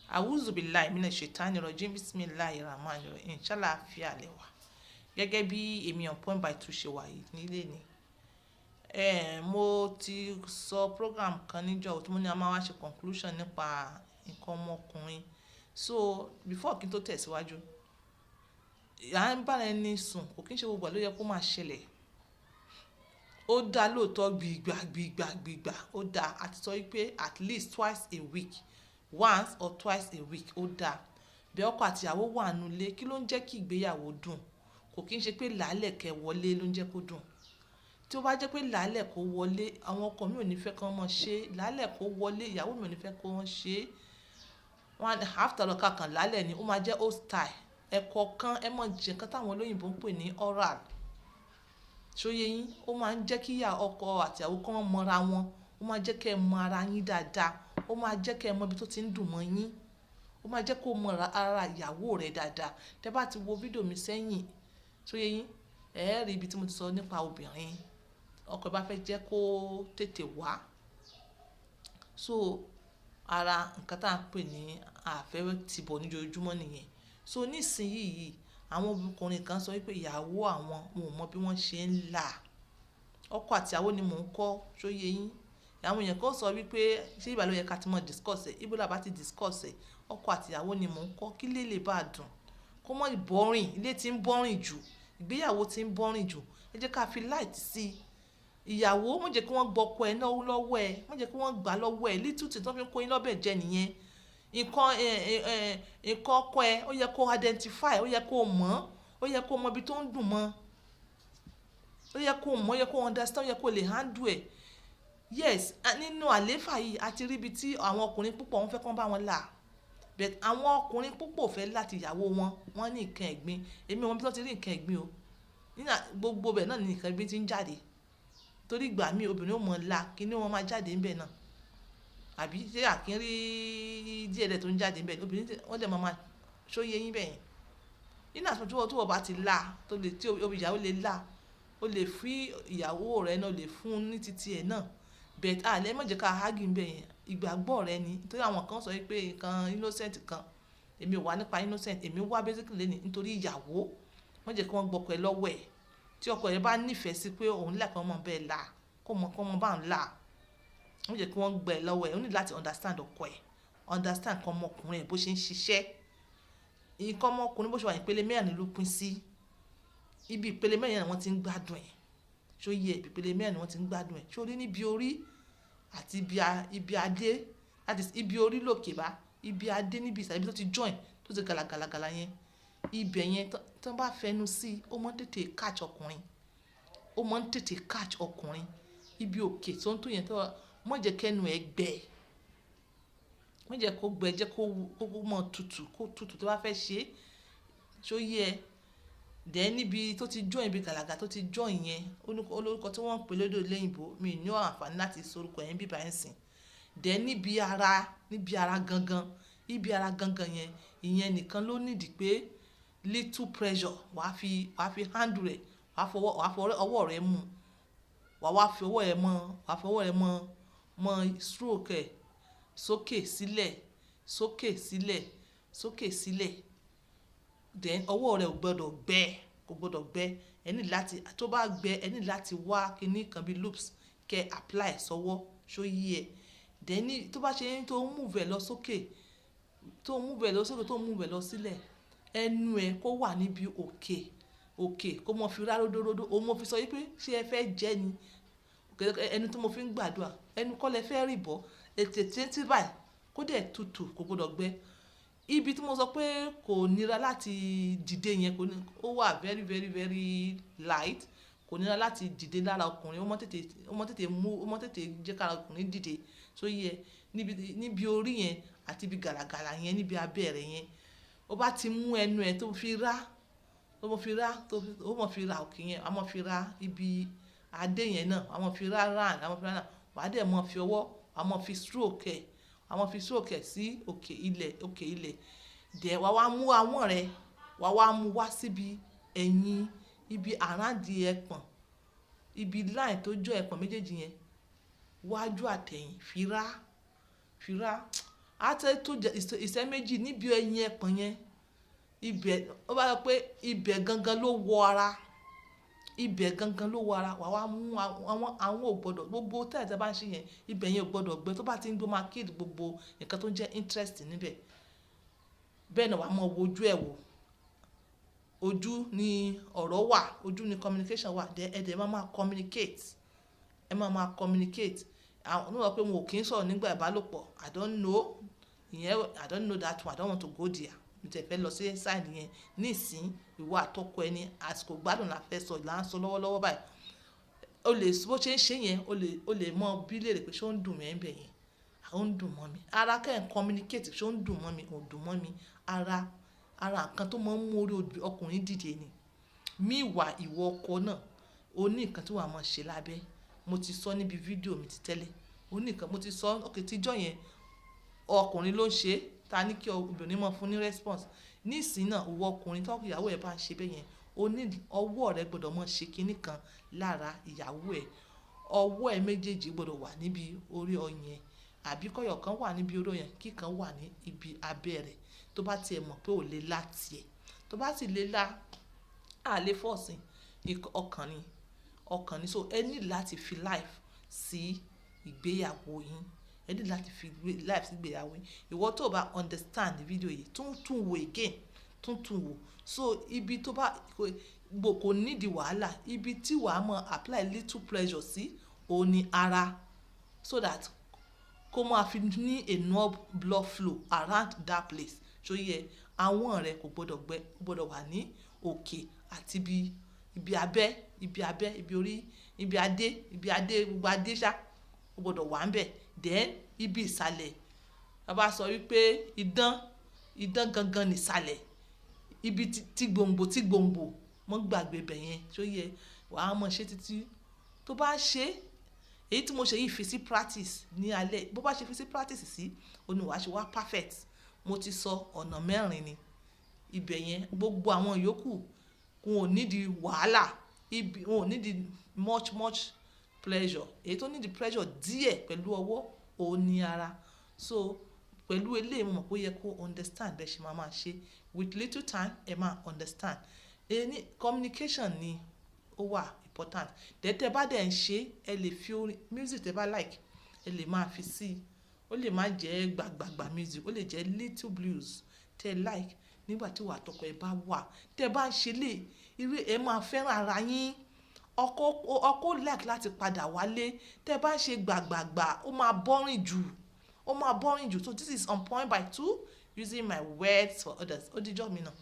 A'udhu billahi minash shaitani rajim. Bismillahir rahmanir rahim. Ṣàlàáfíà lẹ wà? Gẹ́gẹ́ bí èmi On Point by Two ṣe wà yìí nílé ni. Mo ti sọ program kan níjọ́ tí mo ní a máa wá ṣe conclusion nípa nǹkan ọmọkùnrin. So before kí n tó tẹ̀síwájú, à ń bá ẹni sùn kò kí n ṣe gbogbo ìgbà ló yẹ kó máa ṣẹlẹ̀. Ó dá lóòótọ́, gbìgbà, gbìgbà, gbìgbà ó dá. A ti sọ wípé at least twice a week, once or twice a week, ó dá. Bí ọkọ àti ìyàwó wà nínú ilé, kí ló ń jẹ́ kí ìgbéyàwó dùn? Kò kí n ṣe pé làálẹ̀ kẹ́ wọlé ló ń jẹ́ kó dùn. Tí ó bá jẹ́ pé làálẹ̀ kó wọlé, àwọn ọkọ mi ò ní fẹ́ kí wọ́n mọ̀ ṣe. Làálẹ̀ kó wọlé, ìyàwó mi ò ní fẹ́ kó wọ́n ṣe. Wọ́n after all, ká kan làálẹ̀ ni, ó máa jẹ́ old style. Ẹ̀kọ̀ọ̀kan ẹ mọ̀ jẹ nǹkan táwọn olóyìnbo ń pè ní oral. Ṣó yé yín? Ó máa ń jẹ́ kí ìyá ọkọ àti ìyàwó kí wọ́n mọ ara wọn. Ó máa jẹ́ kí ẹ mọ ara yín dáadáa. Ó máa jẹ́ kí ẹ mọ ibi tó ti ń dùn mọ́ yín. Ó máa jẹ́ kó mọ ara ìyàwó rẹ dáadáa. Tẹ bá ti wo fídíò mi sẹ́yìn, ṣó yé yín? Ẹ rí ibi tí mo ti sọ nípa obìnrin. Ọkọ ẹ bá fẹ́ jẹ́ kó tètè wá. So ara nǹkan tí à ń pè ní àfẹ́ ti bọ̀ ní ojoojúmọ́ nìyẹn. So nísìnyí, àwọn ọkùnrin kan sọ wípé ìyàwó àwọn, wọn ò mọ bí wọ́n ṣe ń là. Ọkọ àti ìyàwó ni mò ń kọ́, ṣó yé yín? Àwọn èèyàn kan ó sọ wípé ṣé ìgbà ló yẹ ká tí mọ discuss ẹ̀? Ibo la bá ti discuss ẹ̀? Ọkọ àti ìyàwó ni mò ń kọ́. Kí ilé lè bá dùn? Kó má boring. Ilé tí ń boring jù, ìgbéyàwó tí ń boring jù. Ẹ jẹ́ ká fi light sí i. Ìyàwó, má jẹ́ kí wọ́n gbọ́kọ ẹ lọ́wọ́ ẹ. Má jẹ́ kí wọ́n gbà lọ́wọ́ ẹ. Little thing tí wọ́n fi ń kó yín lọ́bẹ̀ jẹ nìyẹn. Nǹkan ọkọ ẹ, ó yẹ kó identify, ó yẹ kó mọ̀, ó yẹ kó mọ ibi tó ń dùn mọ́. Ó yẹ kó mọ̀, ó yẹ kó understand, ó yẹ kó lè handle ẹ̀. Yes, nínú àléfà yìí, a ti rí ibi tí àwọn ọkùnrin púpọ̀ wọ́n fẹ́ kí wọ́n bá wọn là. But àwọn ọkùnrin púpọ̀ ò fẹ́ láti ìyàwó wọn, wọ́n ní nǹkan ẹ̀gbin. Èmi ò mọ bí wọ́n ti rí nǹkan ẹ̀gbin o. Nínú gbogbo bẹ́ẹ̀ náà ni nǹkan ẹ̀gbin tí ń jáde. Torí ìgbà mí obìnrin ó mọ̀ là, kí ni wọ́n máa jáde níbẹ̀ náà. Àbí ṣé à kí ń rí díẹ̀ díẹ̀ tó ń jáde níbẹ̀? Obìnrin tí wọ́n dẹ̀ máa ma ṣó yé yín bẹ́ẹ̀ yẹn. Nínú àsìkò tí wọ́n bá ti là, tó lè, tí ìyàwó lè là, ó lè fún ìyàwó rẹ̀ náà, ó lè fún un ní titi ẹ̀ náà. But a lè má jẹ́ ká argue níbẹ̀ yẹn. Ìgbàgbọ́ rẹ ni. Nítorí àwọn kan sọ wípé nǹkan innocent kan. Èmi ò wá nípa innocent. Èmi wá basically ní nítorí ìyàwó. Má jẹ́ kí wọ́n gbọ́kọ ẹ lọ́wọ́ ẹ̀. Tí ọkọ rẹ bá nífẹ̀ẹ́ sí pé òun like kí wọ́n mọ̀ bẹ́ẹ̀ là, kó mọ̀ kí wọ́n bá ń là. Má jẹ́ kí wọ́n gbẹ lọ́wọ́ ẹ̀. Ó ní láti understand ọkọ ẹ̀. Understand nǹkan ọmọkùnrin ẹ̀ bó ṣe ń ṣiṣẹ́. Nǹkan ọmọkùnrin bó ṣe wà, ìpele mẹ́rin ló pín sí. Ibi ìpele mẹ́rin ni wọ́n ti ń gbádùn ẹ̀. Ṣó yé? Ibi ìpele mẹ́rin ni wọ́n ti ń gbádùn ẹ̀. Ṣé o rí níbi orí àti ibi adé, that is ibi orí lókè bá, ibi adé níbi ìsàlẹ̀, ibi tó ti join, tó ti gàlà gàlà gàlà yẹn. Ibẹ̀ yẹn tí wọ́n bá fẹnu sí, ó máa ń tètè catch ọkùnrin. Ó máa ń tètè catch ọkùnrin. Ibi òkè tó ń tó yẹn, tó má jẹ́ kí ẹnu ẹ gbẹ. Má jẹ́ kó gbẹ, jẹ́ kó mọ́ tutù, kó tutù tí wọ́n bá fẹ́ ṣe. Ṣó yé ẹ? Then níbi tó ti join, ibi gàlàgà tó ti join yẹn, ó ní orúkọ tí wọ́n ń pè lédè olóyìnbó, mi ò ní àǹfààní láti sọ orúkọ yẹn bíbá ẹ̀ sìn. Then níbi ara gangan, ibi ara gangan yẹn, ìyẹn nìkan ló need pé little pressure wà á fi handle rẹ̀, wà á fọwọ́ ọwọ́ rẹ mú. Wà wá fi ọwọ́ ẹ mọ́, wà á fi ọwọ́ rẹ mọ́ stroke ẹ̀ sókè sílẹ̀, sókè sílẹ̀, sókè sílẹ̀. Then ọwọ́ rẹ ò gbọdọ̀ gbẹ, kò gbọdọ̀ gbẹ. Ẹ ní láti, tó bá gbẹ, ẹ ní láti wá kíní kan bí lubes kí ẹ apply sọ́wọ́, ṣó yé ẹ? Then ní tó bá ṣe ń tó move ẹ lọ sókè, tó move ẹ lọ sókè, tó move ẹ lọ sílẹ̀, ẹnu ẹ kó wà níbi òkè òkè, kó mọ fi rá ródóródó. Òun mo fi sọ wípé ṣé ẹ fẹ́ jẹ ni? Ẹnu tí mo fi ń gbàdúrà, ẹnu kọ́ lẹ fẹ́ rì bọ́, ètè tí báyìí kó dẹ̀ tutù, kò gbọdọ̀ gbẹ. Ibi tí mo sọ pé kò nira láti dìde yẹn, kò ní, ó wà very, very, very light. Kò nira láti dìde lára ọkùnrin. Ó mọ́ tètè mú, ó mọ́ tètè jẹ́ kára ọkùnrin dìde. Ṣó yé ẹ? Níbi orí yẹn àti ibi gàlàgàlà yẹn, níbi abẹ́ rẹ̀ yẹn, ó bá ti mú ẹnu ẹ tó fi rá, tó fi rá, tó ó mọ̀ fi ra òkè yẹn, a mọ̀ fi ra ibi adé yẹn náà, a mọ̀ fi rá round, a mọ̀ fi rá round. Wà á dẹ̀ mọ̀ fi ọwọ́, wà á mọ̀ fi stroke ẹ̀, wà á mọ̀ fi stroke ẹ̀ sí òkè ilẹ̀, òkè ilẹ̀. Then wà wá mú ahọ́n rẹ, wà wá mú wá síbi ẹ̀yìn, ibi around ẹpọ̀n, ibi line tó join ẹpọ̀n méjèèjì yẹn, wájú àtẹ̀yìn, fi rá, fi rá. Á tẹ́ tó ìṣẹ́ 2 níbi ẹyin ẹpọ̀n yẹn. Ibẹ̀, ó bá sọ pé ibẹ̀ gangan ló wọ ara. Ibẹ̀ gangan ló wọ ara. Wà wá mú àwọn ò gbọdọ̀, gbogbo tẹ́lẹ̀ tí a bá ń ṣe yẹn, ibẹ̀ yẹn ò gbọdọ̀ gbẹ. Tó bá ti ń gbó, máa kill gbogbo nǹkan tó ń jẹ́ interest níbẹ̀. Bẹ́ẹ̀ náà wà á mọ wo ojú ẹ wò. Ojú ni ọ̀rọ̀ wà, ojú ni communication wà. Then ẹ dẹ̀ máa máa communicate. Ẹ máa máa communicate. Àwọn wọ́n sọ pé wọn ò kí ń sọ̀rọ̀ nígbà ìbálòpọ̀. I don't know. Ìyẹn, I don't know that one. I don't want to go there. Mi tẹ̀ fẹ́ lọ sí side yẹn. Nísìnyí, ìwọ àtọkọ ẹni, àsìkò gbádùn la fẹ́ sọ, là ń sọ lọ́wọ́lọ́wọ́ báyìí. O lè, bó ṣe ń ṣe yẹn, o lè mọ bí léèrè pé ṣé ó ń dùn mí ńbẹ̀ yẹn. Ó ń dùn mọ́ mi. Ara kẹ́ ẹ̀ communicate, ṣé ó ń dùn mọ́ mi, kò dùn mọ́ mi. Ara nǹkan tó máa ń mú orí ọkùnrin dìde ni. Meanwhile, ìwọ ọkọ náà, o ní nǹkan tí wàá máa ṣe lábẹ́. Mo ti sọ níbi fídíò mi ti tẹ́lẹ̀. O ní nǹkan, mo ti sọ, okay, tíjọ́ yẹn, ọkùnrin ló ń ṣe, ta ní kí obìnrin máa fún ní response. Nísìnyí náà, ìwọ ọkùnrin tí ìyàwó ẹ bá ń ṣe bẹ́ẹ̀ yẹn, o ní ọwọ́ rẹ gbọdọ̀ máa ṣe kíní kan lára ìyàwó ẹ. Ọwọ́ ẹ méjèèjì gbọdọ̀ wà níbi orí ọyàn ẹ, àbí kọ́yọ̀ kan wà níbi orí ọyàn, kí kan wà ní ibi abẹ́ rẹ̀. Tó bá ti ẹ mọ̀ pé ò lè lá tiẹ̀. Tó bá sì lè lá, a lè force ọkàn ni, ọkàn ni. So ẹ need láti fi life sí ìgbéyàwó yín. Ẹ need láti fi life sí ìgbéyàwó yín. Ìwọ tó bá understand video yìí, tún tún wò again, tún tún wò. So ibi tó bá kò need wàhálà, ibi tí wà á mọ apply little pressure sí, òun ní ara, so that kó máa fi ní enough blood flow around that place. Ṣó yẹ? Àwọn rẹ̀ kò gbọdọ̀ gbẹ, ó gbọdọ̀ wà ní òkè àti ibi abẹ́, ibi abẹ́, ibi orí, ibi adé, gbogbo adé ṣá, ó gbọdọ̀ wà níbẹ̀. Then ibi ìsàlẹ̀, a bá sọ wípé idán, idán gangan ní ìsàlẹ̀. Ibi tí gbòǹgbò tí gbòǹgbò, mọ́ gbàgbé ibẹ̀ yẹn. Ṣó yẹ? Wà á mọ̀ ṣe títí tó bá ṣe. Èyí tí mo ṣe yìí, fi sí practice ní alẹ́. Bó bá ṣe fi sí practice sí, òní wàá ṣe wá perfect. Mo ti sọ ọ̀nà mẹ́rin ni ibẹ̀ yẹn. Gbogbo àwọn yòókù wọn ò need wàhálà, ibi wọn ò need much much pleasure. Èyí tó need pressure díẹ̀ pẹ̀lú ọwọ́, òun ní ara. So pẹ̀lú eléyìí, mo mọ̀ pé ó yẹ kó understand bẹ́ẹ̀ ṣe máa máa ṣe. With little time, ẹ máa understand. Ẹni communication ni ó wà important. Then tẹ́ bá dẹ̀ ń ṣe, ẹ lè fi orin, music tẹ́ bá like, ẹ lè máa fi sí i. Ó lè má jẹ́ gbàgbàgbà music, ó lè jẹ́ little blues tẹ́ like nígbà tí ìwọ àtọkọ ẹ bá wà. Tẹ́ bá ń ṣe lè, irú ẹ máa fẹ́ràn ara yín. Ọkọ like láti padà wálé. Tẹ́ bá ń ṣe gbàgbàgbà, ó máa boring jù. Ó máa boring jù. So this is On Point by Two, using my words for others. Ó dijọ́ mi náà.